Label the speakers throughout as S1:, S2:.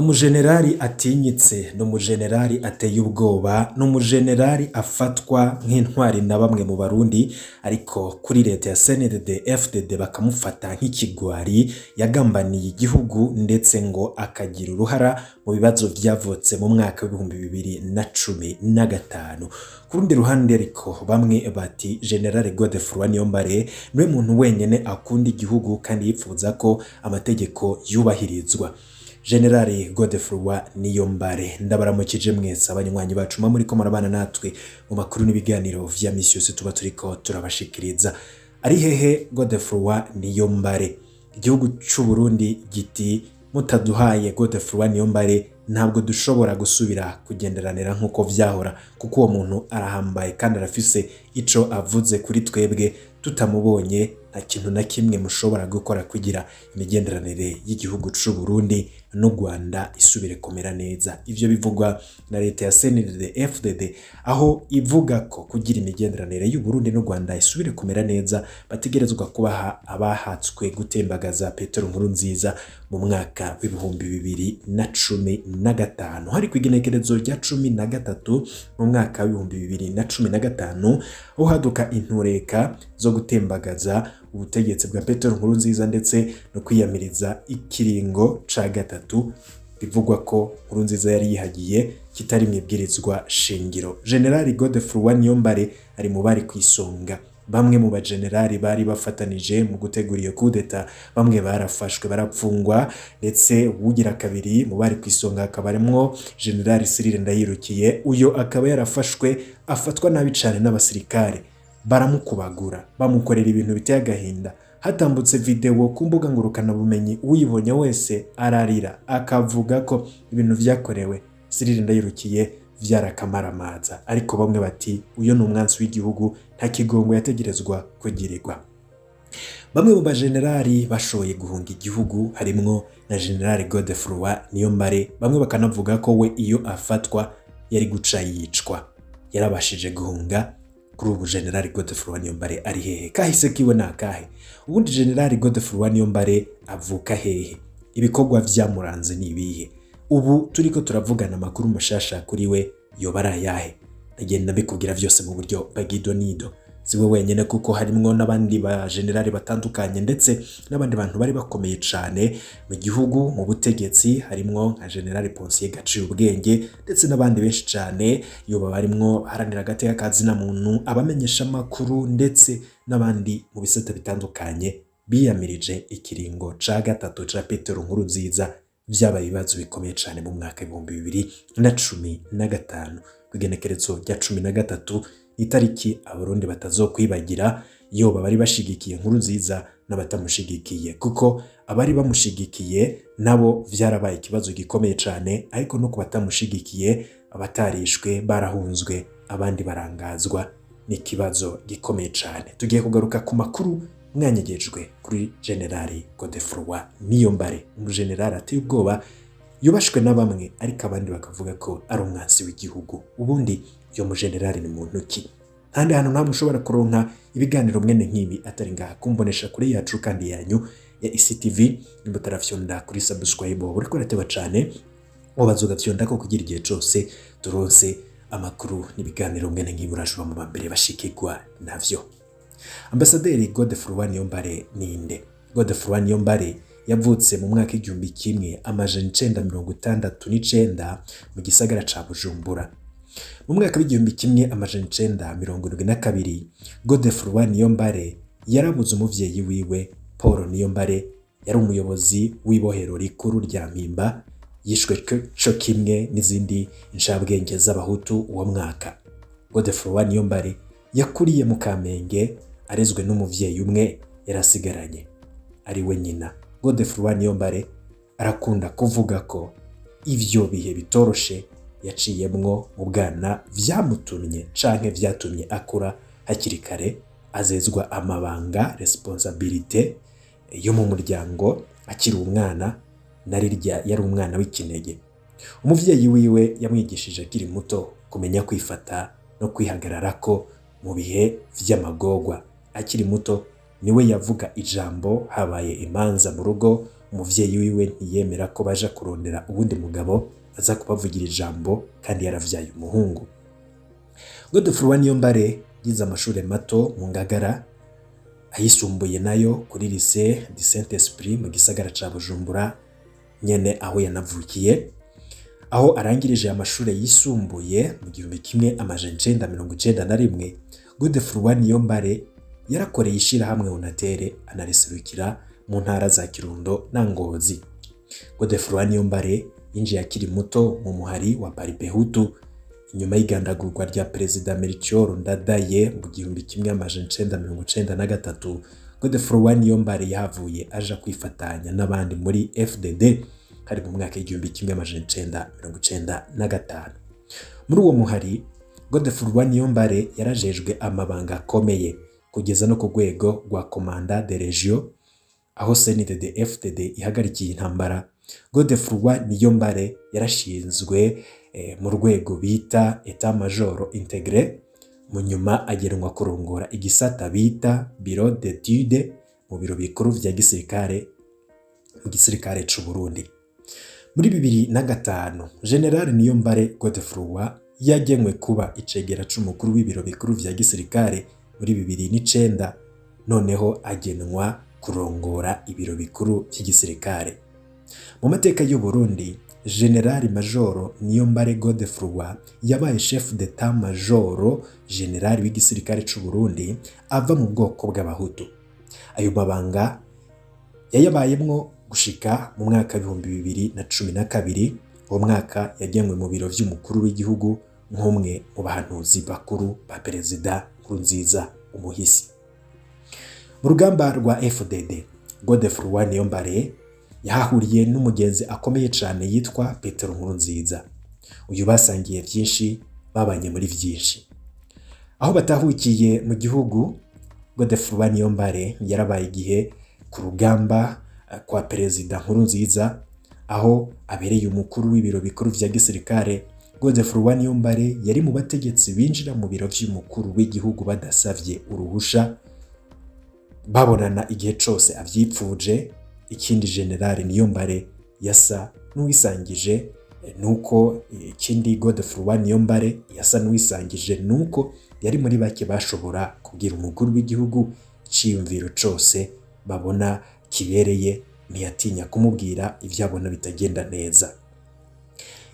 S1: Umujenerali atinyitse, ni umujenerali ateye ubwoba, ni umujenerali afatwa nk'intwari na bamwe mu Barundi, ariko kuri leta ya CNDD FDD bakamufata nk'ikigwari yagambaniye igihugu, ndetse ngo akagira uruhara mu bibazo vyavutse mu mwaka w'2015. Ku rundi ruhande ariko, bamwe bati General Godefroid Niyombare niwe muntu wenyene akunda igihugu kandi yipfuza ko amategeko yubahirizwa. General Godefroid Niyombare, ndabaramukije mwese abanywanyi bacu muba muriko murabana natwe mu makuru n'ibiganiro vya misi yose tuba turiko turabashikiriza. Ari hehe Godefroid Niyombare? Igihugu c'u Burundi giti mutaduhaye Godefroid Niyombare ntabwo dushobora gusubira kugenderanira nk'uko vyahora, kuko uwo muntu arahambaye kandi arafise ico avuze kuri twebwe. Tutamubonye nta kintu na kimwe mushobora gukora kugira imigenderanire y'igihugu c'u Burundi n'u Rwanda isubire kumera neza. Ivyo bivugwa na leta ya CNDD FDD, aho ivuga ko kugira imigenderanire y'u Burundi n'u Rwanda isubire kumera neza bategerezwa kubaha abahatswe gutembagaza Petero Nkurunziza mu mwaka w'2015. Hari kw'igenekerezo rya 13 mu mwaka w'2015 aho haduka intureka zo gutembagaza ubutegetsi bwa Petero Nkurunziza ndetse no kwiyamiriza ikiringo ca gatatu bivugwa ko Nkurunziza yari yihagiye kitari mw'ibwirizwa shingiro. General Godefroid Niyombare ari mu bari kw'isonga. Bamwe mu bajenerali bari bafatanije mu gutegura iyo kudeta bamwe barafashwe, barapfungwa, ndetse uwugira kabiri mu bari kw'isonga hakaba harimwo General Cyril Ndayirukiye. Uyo akaba yarafashwe, afatwa nabi cane n'abasirikare, baramukubagura, bamukorera ibintu biteye agahinda. Hatambutse video ku mbuga ngurukanabumenyi, uyibonye wese ararira, akavuga ko ibintu vyakorewe Cyril Ndayirukiye vyarakamaramaza. Ariko bamwe bati uyo ni umwansi w'igihugu, nta kigongo yategerezwa kugirirwa. Bamwe mu bajenerali bashoboye guhunga igihugu harimwo na General Godefroid Niyombare. Bamwe bakanavuga ko we iyo afatwa yari guca yicwa, yarabashije guhunga. Kuri ubu General Godefroid Niyombare ari hehe? Kahise kiwe ni akahe? Ubundi General Godefroid Niyombare avuka hehe? Ibikorwa vyamuranze ni ibihe? Ubu turiko turavugana amakuru mashasha kuri we yoba ari ayahe? Ndagenda mbikubwira vyose mu buryo bw'idonido. Siwe wenyene, kuko harimwo n'abandi ba generali batandukanye ndetse n'abandi bantu bari bakomeye cane mu gihugu, mu butegetsi, harimwo nka General Ponsier Gaciyubwenge ndetse n'abandi benshi cane, yoba barimwo haranira agateka ka zina muntu, abamenyesha amakuru, ndetse n'abandi mu bisata bitandukanye biyamirije ikiringo ca gatatu ca Petero Nkurunziza. Vyabaye ibibazo bikomeye cane mu mwaka w'2015. Kw'igenekerezo rya 13, itariki Abarundi batazokwibagira, yoba bari bashigikiye Nkurunziza n'abatamushigikiye, kuko abari bamushigikiye nabo vyarabaye ikibazo gikomeye cane, ariko no ku batamushigikiye, abatarishwe barahunzwe, abandi barangazwa, ni ikibazo gikomeye cane. Tugiye kugaruka ku makuru mwanyegejwe kuri General Godefroid Niyombare, umujenerali ateye ubwoba, yubashwe na bamwe ariko abandi bakavuga ko ari umwansi w'igihugu. Ubundi uyo mujenerali ni muntu ki? Ntandi hantu ntamwe ushobora kuronka ibiganiro mwene nk'ibi atari ngaha kumbonesha kuri yacu kandi yanyu ya ICTV. Nimba utarafyonda kuri subscribe, uriko urateba cane, wabaza ugafyonda ko kugira igihe cose turonse amakuru n'ibiganiro mwene nk'ibi urashobora mu bambere bashikirwa navyo. Ambasaderi Godefroid Niyombare ninde? Godefroid Niyombare yavutse mu mwaka 1969 mu gisagara ca Bujumbura. Mu mwaka w'1972 Godefroid Niyombare yarabuze umuvyeyi wiwe Paul Niyombare, yari umuyobozi w'ibohero rikuru rya Mpimba, yishwe co kimwe n'izindi ncabwenge z'Abahutu uwo mwaka. Godefroid Niyombare yakuriye mu Kamenge, arezwe n'umuvyeyi umwe yarasigaranye, ari we nyina. Godefroid Niyombare arakunda kuvuga ko ivyo bihe bitoroshe yaciyemwo mu bwana vyamutumye canke vyatumye akura hakiri kare, azezwa amabanga, responsabilité yo mu muryango akiri umwana, narirya yari umwana w'ikinege. Umuvyeyi wiwe yamwigishije akiri muto kumenya kwifata no kwihagararako mu bihe vy'amagorwa. Akiri muto niwe yavuga ijambo habaye imanza mu rugo. Umuvyeyi wiwe ntiyemera ko baja kurondera uwundi mugabo aza kubavugira ijambo kandi yaravyaye umuhungu. Godefroid Niyombare yize amashure mato mu Ngagara, ayisumbuye nayo kuri Lycée du Saint Esprit mu gisagara ca Bujumbura nyene aho yanavukiye, aho arangirije amashure yisumbuye mu 1991. Godefroid Niyombare yarakoreye ishirahamwe Onatere, anariserukira mu ntara za Kirundo na Ngozi. Godefroid Niyombare yinjiye akiri muto mu muhari wa Paripehutu inyuma y'igandagurwa rya Perezida Melchior Ndadaye mu 1993. Godefroid Niyombare yahavuye aja kwifatanya n'abandi muri FDD, hari mu mwaka w'1995. Muri uwo muhari, Godefroid Niyombare yarajejwe amabanga akomeye kugeza no ku rwego rwa commandant de région. Aho CNDD FDD ihagarikiye intambara, Godefroid Niyombare yarashinzwe mu rwego bita État Major Intégré, mu nyuma agenwa kurongora igisata bita Bureau d'études mu biro bikuru vya gisirikare mu gisirikare c'u Burundi. Muri 2005, General Niyombare Godefroid yagenwe kuba icegera c'umukuru w'ibiro bikuru vya gisirikare. Muri 2009 noneho agenwa kurongora ibiro bikuru vy'igisirikare. Mu mateka y'u Burundi, General Major Niyombare Godefroid yabaye chef d'état major général w'igisirikare c'u Burundi ava mu bwoko bw'Abahutu. Ayo mabanga yayabayemwo gushika mu mwaka w'2012. Uwo mwaka yagenwe mu biro vy'umukuru w'igihugu nk'umwe mu bahanuzi bakuru ba Perezida Nkurunziza umuhisi. Mu rugamba rwa FDD, Godefroid Niyombare yahahuriye n'umugenzi akomeye cane yitwa Petero Nkurunziza. Uyu basangiye vyinshi, babanye muri vyinshi. Aho batahukiye mu gihugu, Godefroid Niyombare yarabaye igihe ku rugamba kwa Perezida Nkurunziza, aho abereye umukuru w'ibiro bikuru vya gisirikare. Godefroid Niyombare yari mu bategetsi binjira mu biro vy'umukuru w'igihugu badasavye uruhusha, babonana igihe cose avyipfuje. Ikindi General Niyombare yasa n'uwisangije nuko ikindi Godefroid Niyombare yasa n'uwisangije nuko yari muri bake bashobora kubwira umukuru w'igihugu iciyumviro cose babona kibereye, ntiyatinya kumubwira ivyo abona bitagenda neza.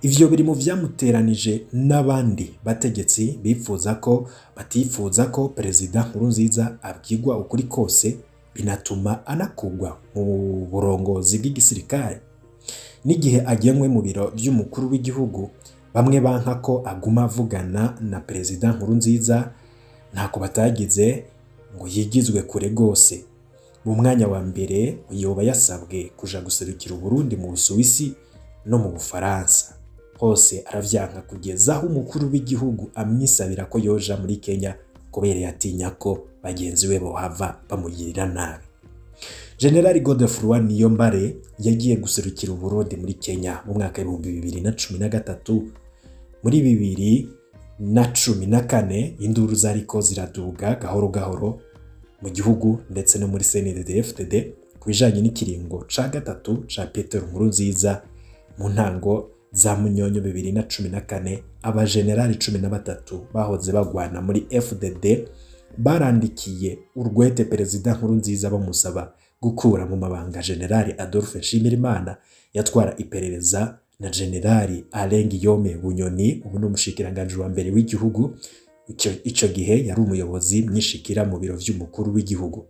S1: Ivyo biri mu vyamuteranije n'abandi bategetsi bifuza ko batifuza ko Perezida Nkurunziza abwirwa ukuri kose, binatuma anakugwa mu burongozi bw'igisirikare. N'igihe agenwe mu biro vy'umukuru w'igihugu, bamwe banka ko aguma avugana na Perezida Nkurunziza, ntako batagize ngo yigizwe kure gose. Mu mwanya wa mbere yoba yasabwe kuja guserukira Uburundi mu Busuwisi no mu Bufaransa, hose aravyanka, kugeza aho umukuru w'igihugu amwisabira ko yoja muri Kenya kubera yatinya ko bagenzi be bohava bamugirira nabi. General Godefroid Niyombare yagiye guserukira Uburundi muri Kenya mu mwaka w'2013. Muri 2014 induru zariko ziraduga gahoro gahoro mu gihugu ndetse no muri CNDD-FDD ku bijanye n'ikiringo ca gatatu ca Petero Nkurunziza. Mu ntango za Munyonyo 2014, abajenerali 13 bahoze bagwana muri FDD barandikiye urwete Perezida Nkurunziza bamusaba gukura mu mabanga Generali Adolphe Nshimirimana yatwara iperereza na Generali Alain Guillaume Bunyoni, ubu ni umushikiranganji wa mbere w'igihugu, ico gihe yari umuyobozi mwishikira mu biro vy'umukuru w'igihugu.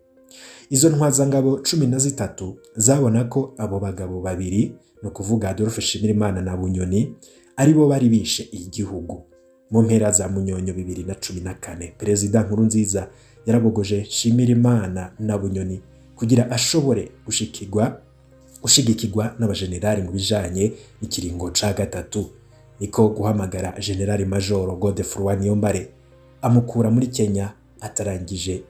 S1: Izo ntwazangabo 13 zabona ko abo bagabo babiri, ni ukuvuga Adolphe Nshimirimana na Bunyoni, aribo bari bishe igihugu. Mu mpera za Munyonyo 2014, Perezida Nkurunziza yarabogoje Nshimirimana na Bunyoni kugira ashobore gushigikirwa n'abajenerali mu bijanye n'ikiringo ca gatatu. Niko guhamagara Generali Majoro Godefroid Niyombare, amukura muri Kenya atarangije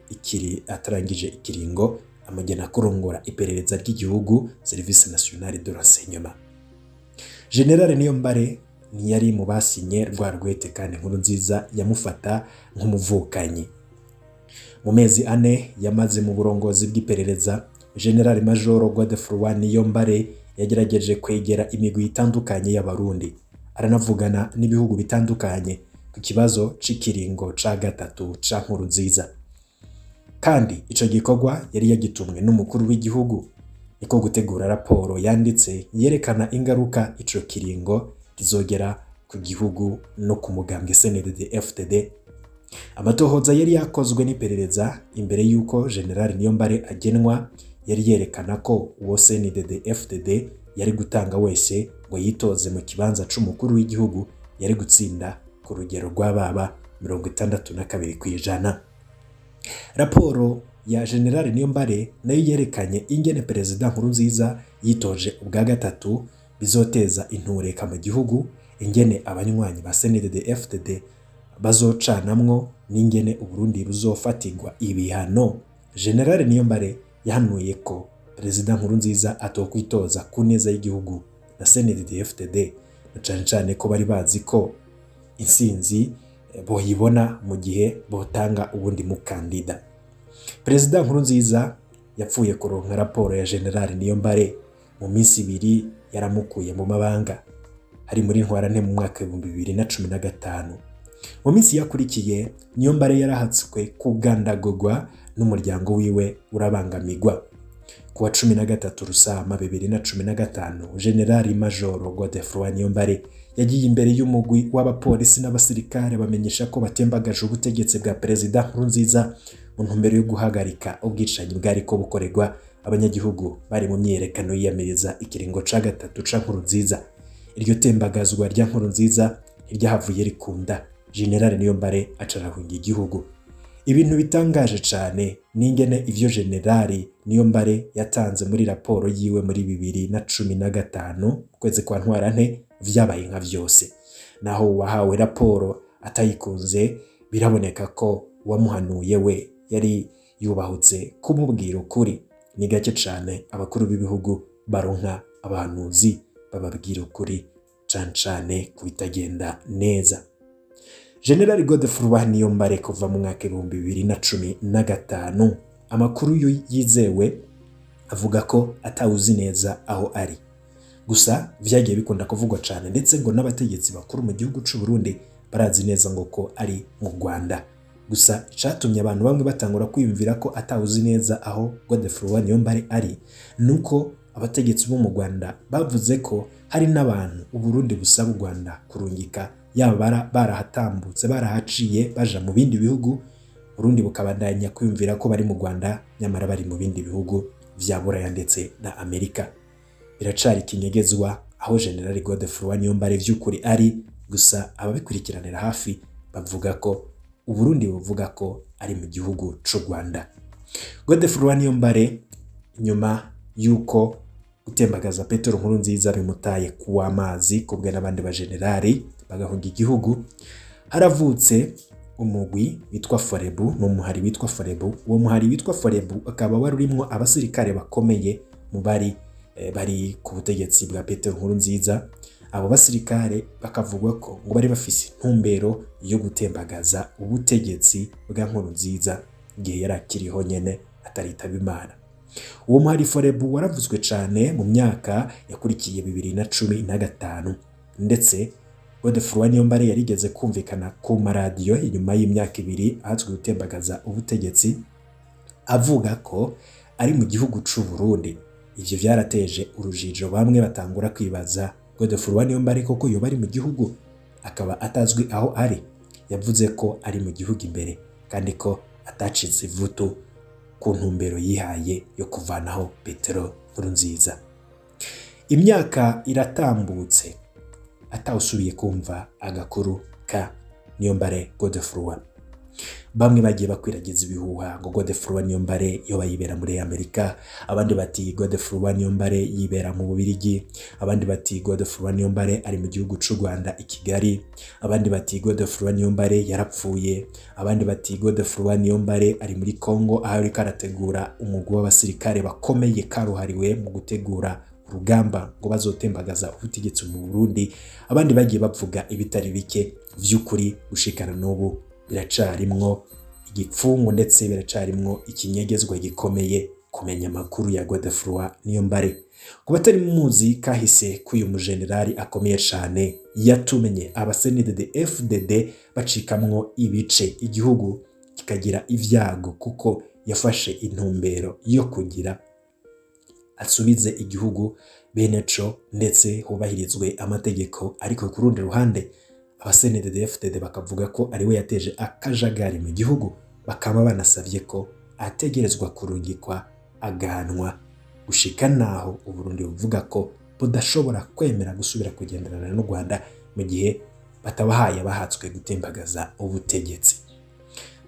S1: ikiringo, amugena kurongora iperereza ry'igihugu, Service National de Renseignement. General Niyombare ntiyari mu basinye rwa rwete, kandi Nkurunziza yamufata nk'umuvukanyi. Mu mezi 4 yamaze mu burongozi bw'iperereza, General Major Godefroid Niyombare yagerageje kwegera imigwi itandukanye y'Abarundi, aranavugana n'ibihugu bitandukanye ku kibazo c'ikiringo ca gatatu ca Nkurunziza. Kandi ico gikorwa yari yagitumwe n'umukuru w'igihugu, niko gutegura raporo yanditse yerekana ingaruka ico kiringo kizogera ku gihugu no ku mugambwe CNDD-FDD. Amatohoza yari yakozwe n'iperereza imbere y'uko General Niyombare agenwa yari yerekana ko uwo CNDD-FDD yari gutanga wese ngo yitoze mu kibanza c'umukuru w'igihugu yari gutsinda ku rugero rw'ababa 62%. Raporo ya General Niyombare nayo yerekanye ingene Perezida Nkurunziza yitoje ubwa gatatu bizoteza intureka mu gihugu, ingene abanywanyi ba CNDD-FDD bazocanamwo n'ingene Uburundi buzofatirwa ibihano. General Niyombare yahanuye ko Perezida Nkurunziza atokwitoza ku neza y'igihugu na CNDD-FDD, na cane cane ko bari bazi ko intsinzi boyibona mu gihe botanga uwundi mukandida. Perezida Nkurunziza yapfuye kuronka raporo ya General Niyombare mu minsi ibiri yaramukuye mu mabanga, hari muri Ntwarante mu mwaka 2015. Mu minsi yakurikiye Niyombare yarahatswe kugandagurwa n'umuryango wiwe urabangamirwa. Kuwa 13 Rusama 2015, General Major Godefroid Niyombare yagiye imbere y'umugwi w'abapolisi n'abasirikare bamenyesha ko batembagaje ubutegetsi bwa Perezida Nkurunziza mu ntumbero yo guhagarika ubwicanyi bwariko bukorerwa abanyagihugu bari mu myiyerekano yiyamiriza ikiringo ca gatatu ca Nkurunziza. Iryo tembagazwa rya Nkurunziza ntiryahavuye rikunda, General Niyombare aca arahunga igihugu. Ibintu bitangaje cane n'ingene ivyo General Niyombare yatanze muri raporo yiwe muri 2015 ukwezi kwa Ntwarante vyabaye nka vyose. Naho uwahawe raporo atayikunze, biraboneka ko uwamuhanuye we yari yubahutse kumubwira ukuri. Ni gake cane abakuru b'ibihugu baronka abahanuzi bababwira ukuri, cane cane ku bitagenda neza. General Godefroid Niyombare kuva mu mwaka 2015, amakuru yizewe avuga ko atawuzi neza aho ari. Gusa vyagiye bikunda kuvugwa cane, ndetse ngo n'abategetsi bakuru mu gihugu c'u Burundi barazi neza ngo ko ari mu Rwanda. Gusa icatumye abantu bamwe batangura kwiyumvira ko atawuzi neza aho Godefroid Niyombare ari, nuko abategetsi bo mu Rwanda bavuze ko hari n'abantu Uburundi busaba u Rwanda kurungika, yaba barahatambutse barahaciye baja mu bindi bihugu, Burundi bukabandanya kwiyumvira ko bari mu Rwanda nyamara bari mu bindi bihugu vya Buraya ndetse na Amerika. Biracari ikinyegezwa aho General Godefroid Niyombare vy'ukuri ari, gusa ababikurikiranira hafi bavuga ko Uburundi buvuga ko ari mu gihugu c'u Rwanda. Godefroid Niyombare nyuma yuko gutembagaza Petero Nkurunziza bimutaye kuwa amazi kubwe n'abandi bajenerali bagahunga igihugu, haravutse umugwi witwa Forebu n'umuhari witwa Forebu. Uwo muhari witwa Forebu akaba wari urimwo abasirikare bakomeye mu bari bari ku butegetsi bwa Petero Nkurunziza. Abo basirikare bakavugwa ko ngo bari bafise intumbero yo gutembagaza ubutegetsi bwa Nkurunziza igihe yari akiriho nyene ataritaba Imana. Uwo muhari Forebu waravuzwe cane mu myaka yakurikiye 2015, ndetse Godefroid Niyombare yarigeze kumvikana ku maradiyo inyuma y'imyaka ibiri ahatswe gutembagaza ubutegetsi, avuga ko ari mu gihugu c'u Burundi. Ivyo vyarateje urujijo, bamwe batangura kwibaza Godefroid Niyombare koko yoba ari mu gihugu akaba atazwi aho ari. Yavuze ko ari mu gihugu imbere kandi ko atacitse ivutu ku ntumbero yihaye yo kuvanaho Petero Nkurunziza. Imyaka iratambutse atawusubiye kumva agakuru ka Niyombare Godefroid. Bamwe bagiye bakwiragiza ibihuha ngo Godefroid Niyombare yoba yibera muri Amerika, abandi bati Godefroid Niyombare yibera mu Bubirigi, abandi bati Godefroid Niyombare ari mu gihugu c'u Rwanda i Kigali, abandi bati Godefroid Niyombare yarapfuye, abandi bati Godefroid Niyombare ari muri Congo aho ariko arategura umugwi w'abasirikare bakomeye karuhariwe mu gutegura urugamba ngo bazotembagaza ubutegetsi mu Burundi. Abandi bagiye bavuga ibitari bike vy'ukuri, gushikana n'ubu biracarimwo igipfungu ndetse biracarimwo ikinyegezwa gikomeye ku Kumenya amakuru ya Godefroid Niyombare, ku batari muzi kahise k'uyu mujenerali akomeye cane, yatumenye aba CNDD FDD bacikamwo ibice, igihugu kikagira ivyago, kuko yafashe intumbero yo kugira asubize igihugu bene co ndetse hubahirizwe amategeko. Ariko ku rundi ruhande, aba CNDD FDD bakavuga ko ariwe yateje akajagari mu gihugu, bakaba banasavye ko ategerezwa kurungikwa agahanwa, gushika naho Uburundi buvuga ko budashobora kwemera gusubira kugenderana n'u Rwanda mu gihe batabahaye abahatswe gutembagaza ubutegetsi.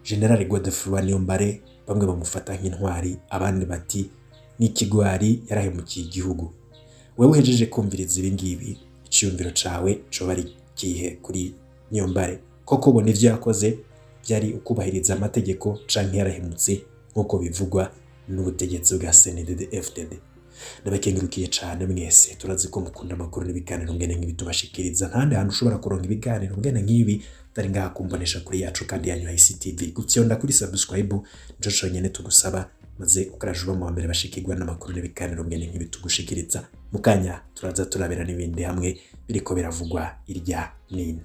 S1: General Godefroid Niyombare bamwe bamufata nk'intwari, abandi bati n'ikigwari, yarahemukiye igihugu. Wewe uhejeje kumviriza ibi ngibi, iciyumviro cawe coba ari kihe kuri Niyombare? Koko ubona ivyo yakoze byari ukubahiriza amategeko, canke yarahemutse nk'uko bivugwa n'ubutegetsi bwa CNDD FDD? Ndabakengurukiye cane mwese. Turazi ko mukunda amakuru n'ibiganiro ngene nk'ibi tubashikiriza. Ntahandi hantu ushobora kuronka ibiganiro ngene nk'ibi atari ngaha kumbonesha kuri yacu kandi yanyu ICTV. Gufyonda kuri subscribe nico conyene tugusaba, maze ukaraja uba mu wa mbere bashikirwa n'amakuru n'ibiganiro ngene nk'ibi tugushikiriza. Mu kanya turaza turabera n'ibindi hamwe biriko biravugwa irya nino.